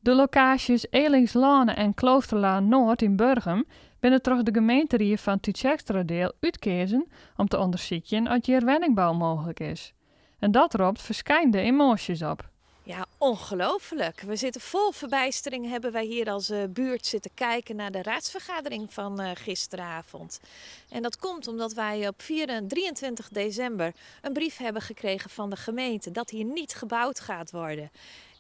De lokaasjes Elingslâne en Kloosterlaan-Noord yn Burgum binne troch de gemeenterie fan Tytsjerksteradiel útkeazen om te ûndersykjen oft hjir wenningbou mooglik is. En dat ropt ferskynde emoasjes op. Ja, ongelooflijk. We zitten vol verbijstering, hebben wij hier als buurt zitten kijken naar de raadsvergadering van gisteravond. En dat komt omdat wij op 23 december een brief hebben gekregen van de gemeente dat hier niet gebouwd gaat worden.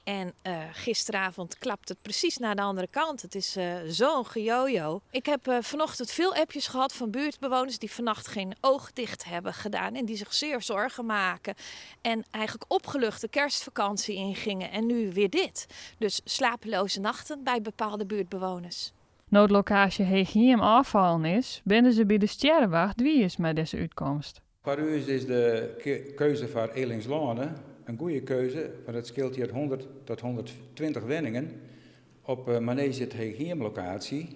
En gisteravond klapt het precies naar de andere kant. Het is zo'n gejojo. Ik heb vanochtend veel appjes gehad van buurtbewoners die vannacht geen oog dicht hebben gedaan. En die zich zeer zorgen maken. En eigenlijk opgelucht de kerstvakantie ingingen. En nu weer dit. Dus slapeloze nachten bij bepaalde buurtbewoners. No't lokaasje Heechhiem ôffallen is, binne se by de Stjerrewacht wiis mei dizze útkomst. Foar ús is de keuze foar Elingslâne in goede keuze, want it skeelt hjir 100 tot 120 wenningen op Manege it Heechhiem-lokaasje.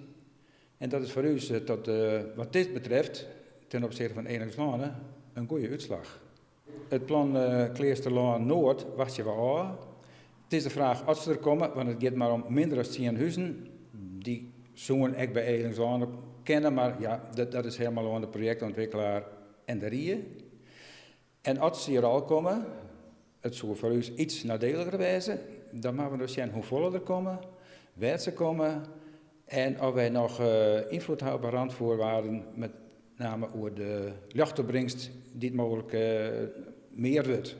En dat is foar ús tot wat dit betreft ten opzichte fan Elingslâne in goede útslach. It plan Kleasterlân Noard wachtsje we ôf. It is de fraach oft se der komme, want it giet mar om minder as tsien huzen. Dy soene ek by Elingslâne kinne, mar ja, dat is helemaal oan de projektûntwikkelaar en de rie. En as se hjir al komme, it soe foar ús iets neidieliger wêze, dan moatte we noch sjen hoefolle der komme, wêr't se komme en oft wy noch ynfloed hawwe op de randvoorwaarden, met name oer de ljochtopbringst dy't mooglik mear wurdt.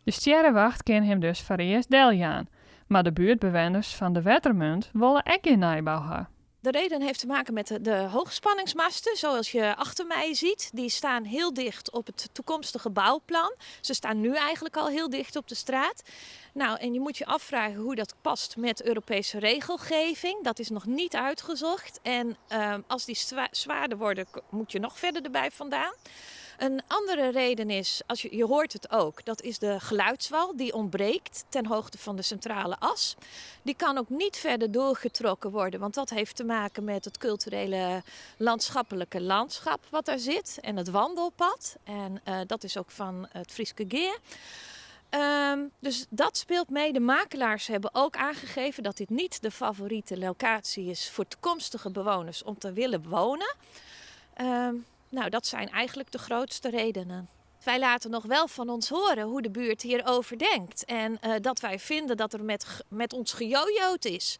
De Stjerrewacht kin him dus foarearst deljaan, mar de buertbewenners fan de Wettermunt wolle ek gjin nijbou ha. De reden heeft te maken met de hoogspanningsmasten, zoals je achter mij ziet. Die staan heel dicht op het toekomstige bouwplan. Ze staan nu eigenlijk al heel dicht op de straat. Nou, en je moet je afvragen hoe dat past met Europese regelgeving. Dat is nog niet uitgezocht. En als die zwaarder worden, moet je nog verder erbij vandaan. Een andere reden is, je hoort het ook, dat is de geluidswal die ontbreekt ten hoogte van de centrale as. Die kan ook niet verder doorgetrokken worden, want dat heeft te maken met het culturele landschappelijke landschap wat daar zit en het wandelpad. En dat is ook van het Fryske Gea. Dus dat speelt mee. De makelaars hebben ook aangegeven dat dit niet de favoriete locatie is voor toekomstige bewoners om te willen wonen. Nou, dat zijn eigenlijk de grootste redenen. Wij laten nog wel van ons horen hoe de buurt hierover denkt. En dat wij vinden dat er met ons gejojood is.